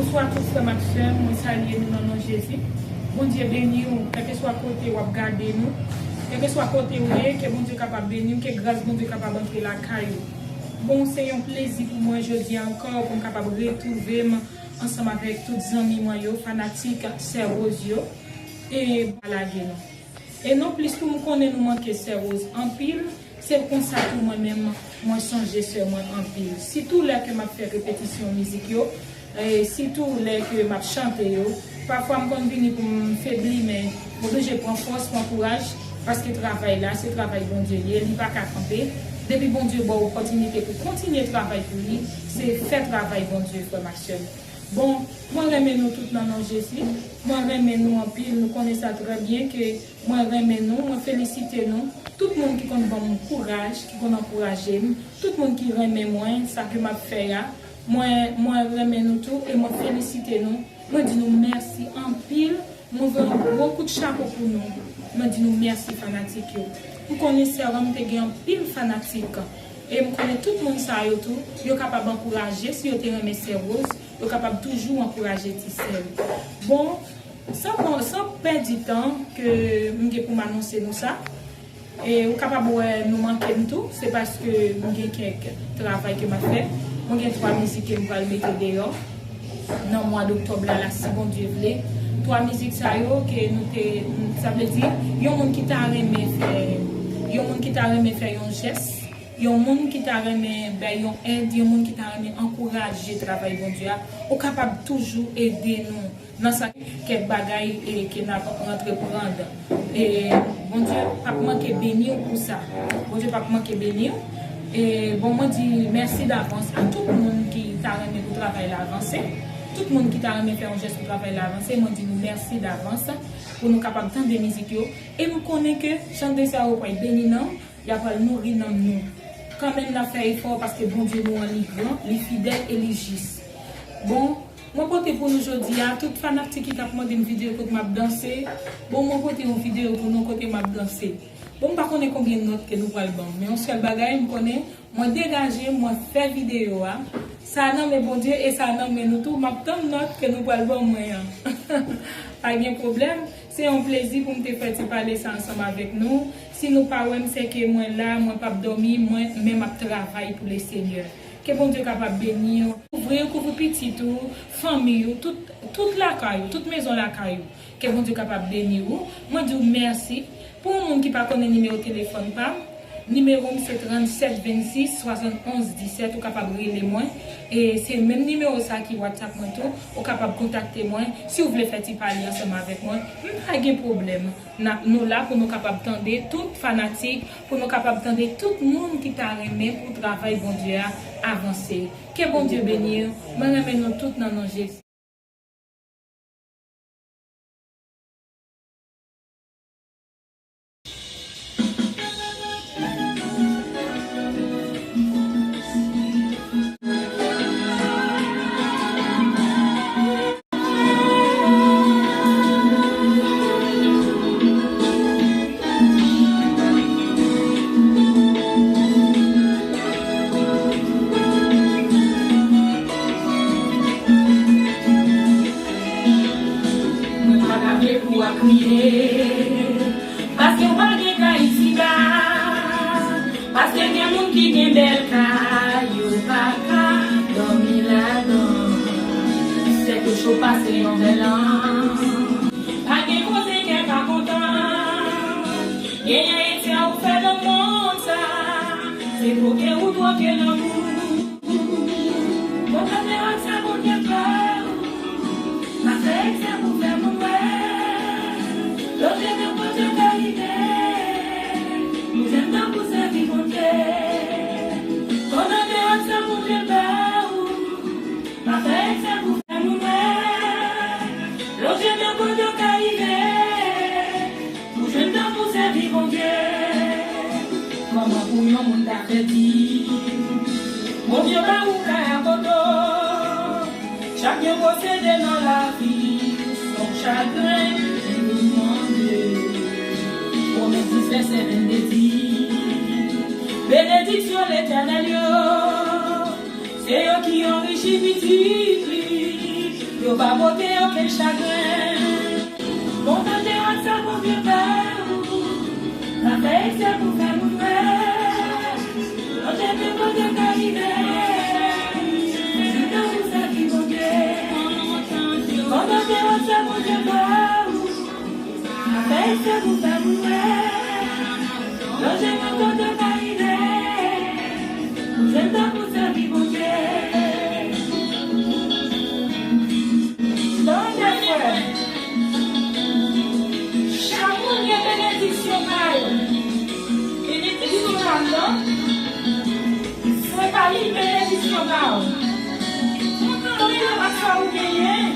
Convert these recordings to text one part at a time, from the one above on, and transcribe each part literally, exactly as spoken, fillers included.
Bonswa tout frè m ak sè m, mwen salye nou nan non Jezi. Bondye beni w, kèlkeswa kote w ap gade nou, kèlkeswa kote w ye, ke Bondye kapab beni w, ke gras Bondye kapab antre lakay ou. Bon, se yon plezi pou mwen jodi a ankò pou m kapab retwouve m ansanm avèk tout zanmi mwen yo, fanatik Sè Rose yo, e pa lage nou. E non plis tou m konnen nou manke Sè Rose anpil, se konsa tou mwen menm, mwen sonje sè mwen anpil. Sitou lè ke m ap fè repetisyon mizik yo, e sitou lè ke m ap chante yo, pafwa m konn vini pou m febli, men m oblije pran fòs, pran kouraj, paske travay la, se travay Bondye li ye, li pa ka kanpe. Depi Bondye ba w opòtinite pou kontinye travay pou li, se fè travay Bondye, frè m ak sè m. Bon, mwen renmen nou tout nan non Jezi. Mwen renmen nou anpil. Nou konnen sa trè byen ke mwen renmen nou. Mwen felisite nou. Tout moun ki konn ban m kouraj, ki konn ankouraje m, tout moun ki renmen mwen, sa ke m ap fè a, mwen, mwen renmen nou tou e mwen felisite nou. Mwen di nou mèsi anpil. Mwen voye yon gwo kout chapo pou nou. Mwen di nou mèsi fanatik yo. M konnen sè Rose te gen anpil fanatik. E m konnen tout moun sa yo tou, yo kapab ankouraje, si yo te renmen sè Rose, yo kapab toujou ankouraje ti sè yo. Bon, san pran, san pèdi tan, ke m gen pou m anonse nou sa. E ou kapab wè nou manke m tou, se paske m gen kèk travay ke m ap fè. Mwen gen twa mizik ke m pral mete deyò nan mwa doktòb la, la, si Bondye vle. Twa mizik sa yo ke nou te, sa vle di, yon moun ki ta renmen fè, yon moun ki ta renmen fè yon jès, yon moun ki ta renmen bay yon èd, yon moun ki ta renmen ankouraje travay Bondye a, ou kapab toujou ede nou nan sa kèk bagay e ke n ap antreprann. E Bondye p ap manke beni w pou sa. Bondye p ap manke beni w. E bon, mwen di mèsi davans a tout moun ki ta renmen pou travay la avanse. Tout moun ki ta renmen fè yon jès pou travay la avanse, mwen di nou mèsi davans pou nou kapab tande mizik yo. E m konnen ke chante sa yo pral beni nanm, y ap pral nouri nanm nou. Kanmenm n ap fè efò paske Bondye nou an li gran, li fidèl e li jis. Bon, mwen pote pou nou jodi a, tout fanatik ki t ap mande m videyo kote m ap danse, bon, mwen pote yon videyo pou nou kote m ap danse. Bon, m pa konnen konbyen nòt ke nou pral ban m, men yon sèl bagay m konnen, mwen degaje m, mwen fè videyo a. Sa nan men Bondye e sa nan men nou tou. M ap tann nòt ke nou pral ban mwen an. Pa gen pwoblèm. Se yon plezi pou m te fè ti pale sa ansanm avèk nou. Si nou pa wè m, se ke mwen la, mwen p ap dòmi, mwen, men m ap travay pou Lesenyè. Ke Bondye kapab beni w. Kouvri w, kouvri pitit ou, fanmi ou, tout, tout lakay ou, tout mezon lakay ou. Ke Bondye kapab beni ou. Mwen di w mèsi. Pou yon moun ki pa konnen nimewo telefòn pa m, nimewo m se trannsèt vennsis swasann onz disèt, ou kapab rele mwen. E se menm nimewo sa ki WhatsApp mwen tou, ou kapab kontakte mwen. Si w vle fè ti pale ansanm avèk mwen, m pa gen pwoblèm. N ap, nou la pou nou kapab tande tout fanatik, pou nou kapab tande tout moun ki ta renmen pou travay Bondye a avanse. Ke Bondye beni w. Mwen renmen nou tout nan non Jezi. Mwen pa ka vle pou w ap kriye, paske w pa gen kay isiba, paske gen moun ki gen bèl kay, yo pa ka dòmi ladan. Sèk yo cho pase yon vèlan. Pa gen koze kè pa kontan. Genyen etya ou fè nan mond sa, se twoke ou twoke lanmou. Kontan de ak sa Bondye fè ou. Pa fè eksè pou fè moun wè. Lonje men Bondye ka rive. Pou jwenn tan pou sèvi Bondye. Kontan de ak sa Bondye fè ou. Pa fè eksè pou fè moun wè. Lonje men Bondye ka rive. Pou jwenn tan pou sèvi Bondye. Kòman pou yon moun ta fè di, Bondye ba ou kay ak oto? Chak yon pwosede nan lavi, se yon chagren ki nou mande. Pwomès dis vèsè vennde di, benediksyon Letènèl yo, se yo ki anrichi pitit li. Yo pa pote okenn chagren. Kontan de wè sa Bondye fè ou. Sa fè eksè pou fè moun wè. Lonje men kote w ka rive. Kontan pou sèvi Bondye. Kontan de wè sa Bondye fè ou. Sa fè eksè pou fè moun wè. Lonje men kote w ka rive. Pou jwenn tan pou sèvi Bondye. Tande, frè. Chak moun gen benediksyon pa yo. Benediksyon pa m nan, se pa li benediksyon pa w. Kontan de wè sa ou genyen,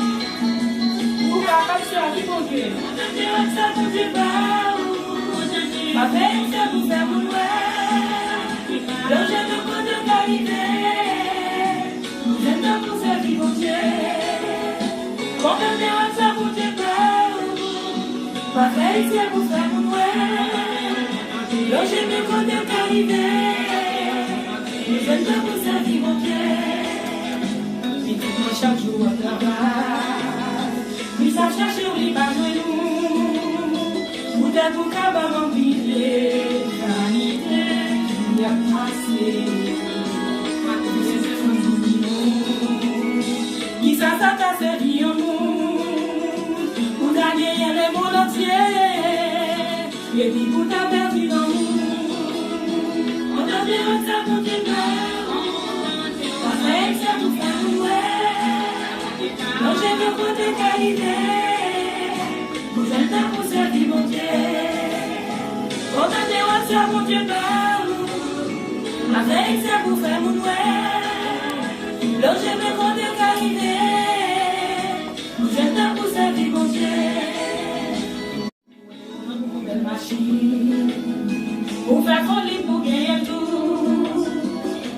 pou w kapab sèvi Bondye. Kontan de wè sa Bondye ba ou. Pa fè eksè pou fè moun wè. Lonje men kote w ka rive. Jwenn tan pou sèvi Bondye. Kontan de wè sa Bondye ba ou. Pa fè eksè pou fè moun wè. Lonje men kote w ka rive. Jwenn tan pou sèvi Bondye. Pitit mwen chak jou w ap travay. Li sa chache w, li pa jwenn ou. Poutèt ou kapab anpile vanite, jou ap pase. Kisa sa ta sèvi yon moun pou ta genyen lemonn antye? Epi pou ta pèdi lanmou. Kontan de wè sa Bondye ba ou. Pa fè eksè pou fè moun wè. Lonje men kote w ka rive. Pou jwenn tan pou sèvi Bondye. Kontan de wè sa Bondye ba ou. Pa fè eksè pou fè moun wè. Lonje men kote w ka rive. Pou jwenn tan pou sèvi Bondye. Ou fè foli pou genyen tou.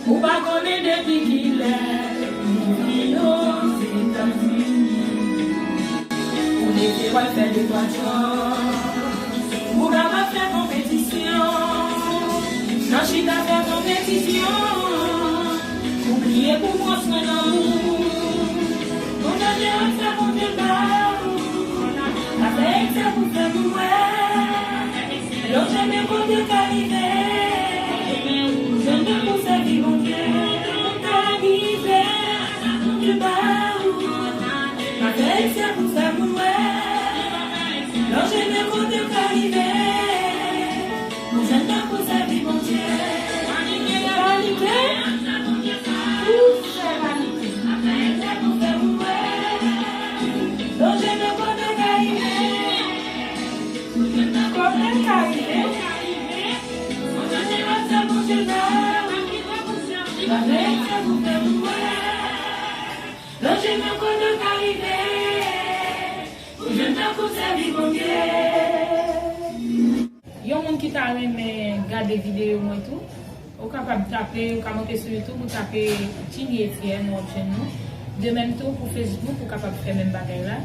Ou pa konnen depi kilè moun vin Ozetazini. Ou leve w al fè de twa djòb. Ou kapab fè konpetisyon. Nan chita fè konpetisyon. Ou priye pou pran swen lanmou. Kontan de wè sa Bondye ba ou. Pa fè eksè pou fè moun wè. Lonje men kote w ka rive. Jwenn tan pou sèvi Bondye. Kontan de wè sa Bondye ba ou. Pa fè eksè pou fè moun wè. Lonje men kote w ka rive. Pou jwenn tan pou sèvi Bondye. Vanite pou fè vanite. Lonje men kote w ka rive. Kote w ka rive. Lonje men kote w ka rive. Lonje men kote w ka rive. Pou jwenn tan pou sèvi Bondye. Yon moun ki ta renmen gade videyo mwen tou, ou kapab tape, ou ka monte sou YouTube, ou tape Djinny Etienne, w ap jwenn nou. De menm tou, pou Facebook, ou kapab fè menm bagay la.